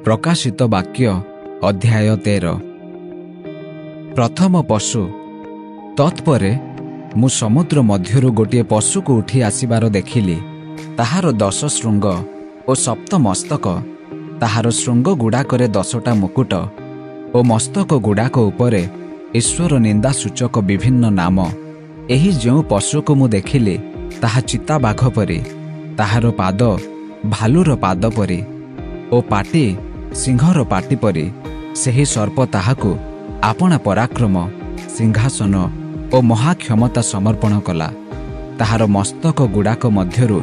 ପ୍ରକାଶିତ ବାକ୍ୟ ଅଧ୍ୟାୟ 13। ପ୍ରଥମ ପଶୁ। ତତ୍ପରେ ମୁଁ ସମୁଦ୍ର ମଧ୍ୟରୁ ଗୋଟିଏ ପଶୁକୁ ଉଠି ଆସିବାର ଦେଖିଲି। ତାହାର 10 ଶୃଙ୍ଗ ଓ ସପ୍ତ ମସ୍ତକ। ତାହାର ଶୃଙ୍ଗ ଗୁଡ଼ାକରେ 10ଟା ମୁକୁଟ ଓ ମସ୍ତକ ଗୁଡ଼ାକ ଉପରେ ଈଶ୍ୱର ନିନ୍ଦା ସୂଚକ ବିଭିନ୍ନ ନାମ। ଏହି ଯେଉଁ ପଶୁକୁ ମୁଁ ଦେଖିଲି, ତାହା ଚିତାବାଘ ପରି, ତାହାର ପାଦ ଭାଲୁର ପାଦ ପରି ଓ ପାଟି ସିଂହର ପାଟି ପରି। ସେହି ସର୍ପ ତାହାକୁ ଆପଣା ପରାକ୍ରମ, ସିଂହାସନ ଓ ମହାକ୍ଷମତା ସମର୍ପଣ କଲା। ତାହାର ମସ୍ତକ ଗୁଡ଼ାକ ମଧ୍ୟରୁ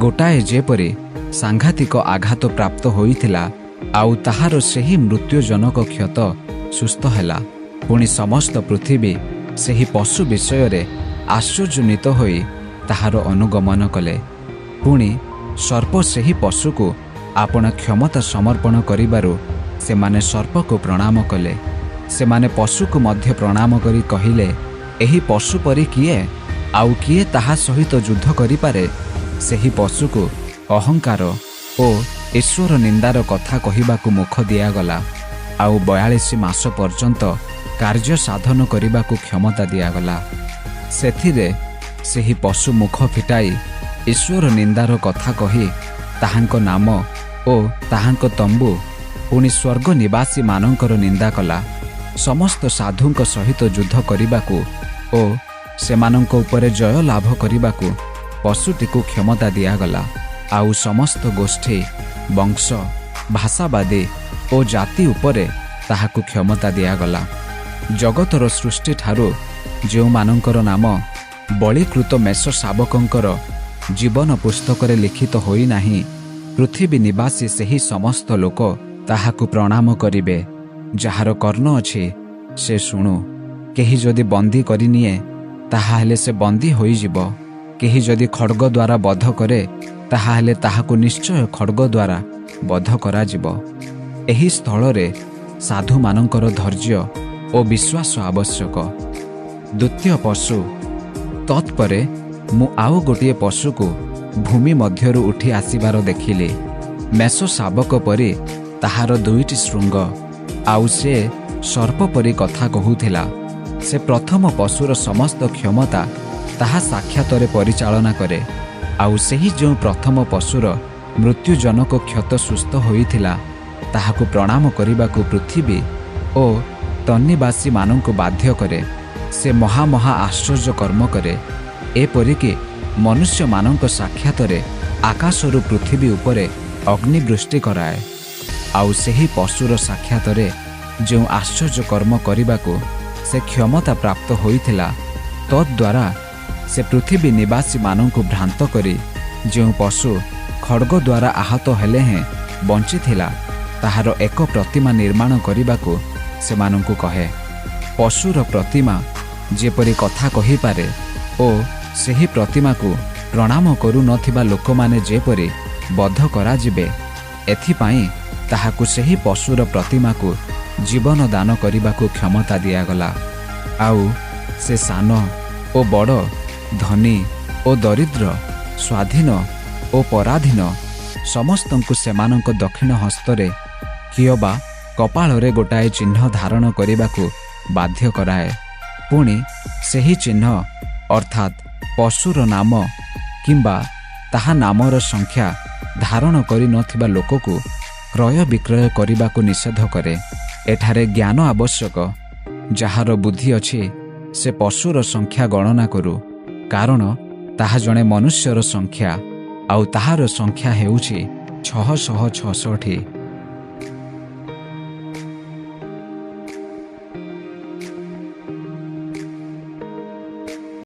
ଗୋଟାଏ ଯେପରି ସାଂଘାତିକ ଆଘାତ ପ୍ରାପ୍ତ ହୋଇଥିଲା, ଆଉ ତାହାର ସେହି ମୃତ୍ୟୁଜନକ କ୍ଷତ ସୁସ୍ଥ ହେଲା। ପୁଣି ସମସ୍ତ ପୃଥିବୀ ସେହି ପଶୁ ବିଷୟରେ ଆଶ୍ଚର୍ଯ୍ୟାନ୍ୱିତ ହୋଇ ତାହାର ଅନୁଗମନ କଲେ। ପୁଣି ସର୍ପ ସେହି ପଶୁକୁ ଆପଣା କ୍ଷମତା ସମର୍ପଣ କରିବାରୁ ସେମାନେ ସର୍ପକୁ ପ୍ରଣାମ କଲେ। ସେମାନେ ପଶୁକୁ ମଧ୍ୟ ପ୍ରଣାମ କରି କହିଲେ, ଏହି ପଶୁ ପରି କିଏ? ଆଉ କିଏ ତାହା ସହିତ ଯୁଦ୍ଧ କରିପାରେ? ସେହି ପଶୁକୁ ଅହଙ୍କାର ଓ ଈଶ୍ୱର ନିନ୍ଦାର କଥା କହିବାକୁ ମୁଖ ଦିଆଗଲା, ଆଉ 42 ମାସ ପର୍ଯ୍ୟନ୍ତ କାର୍ଯ୍ୟ ସାଧନ କରିବାକୁ କ୍ଷମତା ଦିଆଗଲା। ସେଥିରେ ସେହି ପଶୁ ମୁଖ ଫିଟାଇ ଈଶ୍ୱର ନିନ୍ଦାର କଥା କହି ତାହାଙ୍କ ନାମ ଓ ତାହାଙ୍କ ତମ୍ବୁ, ପୁଣି ସ୍ୱର୍ଗ ନିବାସୀମାନଙ୍କର ନିନ୍ଦା କଲା। ସମସ୍ତ ସାଧୁଙ୍କ ସହିତ ଯୁଦ୍ଧ କରିବାକୁ ଓ ସେମାନଙ୍କ ଉପରେ ଜୟ ଲାଭ କରିବାକୁ ପଶୁଟିକୁ କ୍ଷମତା ଦିଆଗଲା। ଆଉ ସମସ୍ତ ଗୋଷ୍ଠୀ, ବଂଶ, ଭାଷାବାଦୀ ଓ ଜାତି ଉପରେ ତାହାକୁ କ୍ଷମତା ଦିଆଗଲା। ଜଗତର ସୃଷ୍ଟିଠାରୁ ଯେଉଁମାନଙ୍କର ନାମ ବଳିକୃତ ମେଷ ଶାବକଙ୍କର ଜୀବନ ପୁସ୍ତକରେ ଲିଖିତ ହୋଇନାହିଁ, ପୃଥିବୀ ନିବାସୀ ସେହି ସମସ୍ତ ଲୋକ ତାହାକୁ ପ୍ରଣାମ କରିବେ। ଯାହାର କର୍ଣ୍ଣ ଅଛି, ସେ ଶୁଣୁ। କେହି ଯଦି ବନ୍ଦୀ କରିନିଏ, ତାହାହେଲେ ସେ ବନ୍ଦୀ ହୋଇଯିବ। କେହି ଯଦି ଖଡ଼ଗ ଦ୍ୱାରା ବଧ କରେ, ତାହାହେଲେ ତାହାକୁ ନିଶ୍ଚୟ ଖଡ଼ଗ ଦ୍ୱାରା ବଧ କରାଯିବ। ଏହି ସ୍ଥଳରେ ସାଧୁମାନଙ୍କର ଧୈର୍ଯ୍ୟ ଓ ବିଶ୍ୱାସ ଆବଶ୍ୟକ। ଦ୍ୱିତୀୟ ପଶୁ। ତତ୍ପରେ ମୁଁ ଆଉ ଗୋଟିଏ ପଶୁକୁ ଭୂମି ମଧ୍ୟରୁ ଉଠି ଆସିବାର ଦେଖିଲି। ମେଷ ଶାବକ ପରି ତାହାର ଦୁଇଟି ଶୃଙ୍ଗ, ଆଉ ସେ ସର୍ପ ପରି କଥା କହୁଥିଲା। ସେ ପ୍ରଥମ ପଶୁର ସମସ୍ତ କ୍ଷମତା ତାହା ସାକ୍ଷାତରେ ପରିଚାଳନା କରେ। ଆଉ ସେହି ଯେଉଁ ପ୍ରଥମ ପଶୁର ମୃତ୍ୟୁଜନକ କ୍ଷତ ସୁସ୍ଥ ହୋଇଥିଲା, ତାହାକୁ ପ୍ରଣାମ କରିବାକୁ ପୃଥିବୀ ଓ ତନ୍ନିବାସୀମାନଙ୍କୁ ବାଧ୍ୟ କରେ। ସେ ମହା ମହା ଆଶ୍ଚର୍ଯ୍ୟ କର୍ମ କରେ, ଏପରିକି ମନୁଷ୍ୟମାନଙ୍କ ସାକ୍ଷାତରେ ଆକାଶରୁ ପୃଥିବୀ ଉପରେ ଅଗ୍ନିବୃଷ୍ଟି କରାଏ। ଆଉ ସେହି ପଶୁର ସାକ୍ଷାତରେ ଯେଉଁ ଆଶ୍ଚର୍ଯ୍ୟ କର୍ମ କରିବାକୁ ସେ କ୍ଷମତା ପ୍ରାପ୍ତ ହୋଇଥିଲା, ତଦ୍ୱାରା ସେ ପୃଥିବୀ ନିବାସୀମାନଙ୍କୁ ଭ୍ରାନ୍ତ କରି ଯେଉଁ ପଶୁ ଖଡ଼ଗ ଦ୍ୱାରା ଆହତ ହେଲେ ହେଁ ବଞ୍ଚିଥିଲା, ତାହାର ଏକ ପ୍ରତିମା ନିର୍ମାଣ କରିବାକୁ ସେମାନଙ୍କୁ କହେ। ପଶୁର ପ୍ରତିମା ଯେପରି କଥା କହିପାରେ ଓ ସେହି ପ୍ରତିମାକୁ ପ୍ରଣାମ କରୁନଥିବା ଲୋକମାନେ ଯେପରି ବଧ କରାଯିବେ, ଏଥିପାଇଁ ତାହାକୁ ସେହି ପଶୁର ପ୍ରତିମାକୁ ଜୀବନ ଦାନ କରିବାକୁ କ୍ଷମତା ଦିଆଗଲା। ଆଉ ସେ ସାନ ଓ ବଡ଼, ଧନୀ ଓ ଦରିଦ୍ର, ସ୍ୱାଧୀନ ଓ ପରାଧୀନ ସମସ୍ତଙ୍କୁ ସେମାନଙ୍କ ଦକ୍ଷିଣ ହସ୍ତରେ କିଅବା କପାଳରେ ଗୋଟାଏ ଚିହ୍ନ ଧାରଣ କରିବାକୁ ବାଧ୍ୟ କରାଏ। ପୁଣି ସେହି ଚିହ୍ନ, ଅର୍ଥାତ୍ ପଶୁର ନାମ କିମ୍ବା ତାହା ନାମର ସଂଖ୍ୟା ଧାରଣ କରିନଥିବା ଲୋକକୁ କ୍ରୟ ବିକ୍ରୟ କରିବାକୁ ନିଷେଧ କରେ। ଏଠାରେ ଜ୍ଞାନ ଆବଶ୍ୟକ। ଯାହାର ବୁଦ୍ଧି ଅଛି, ସେ ପଶୁର ସଂଖ୍ୟା ଗଣନା କରୁ, କାରଣ ତାହା ଜଣେ ମନୁଷ୍ୟର ସଂଖ୍ୟା, ଆଉ ତାହାର ସଂଖ୍ୟା ହେଉଛି 666।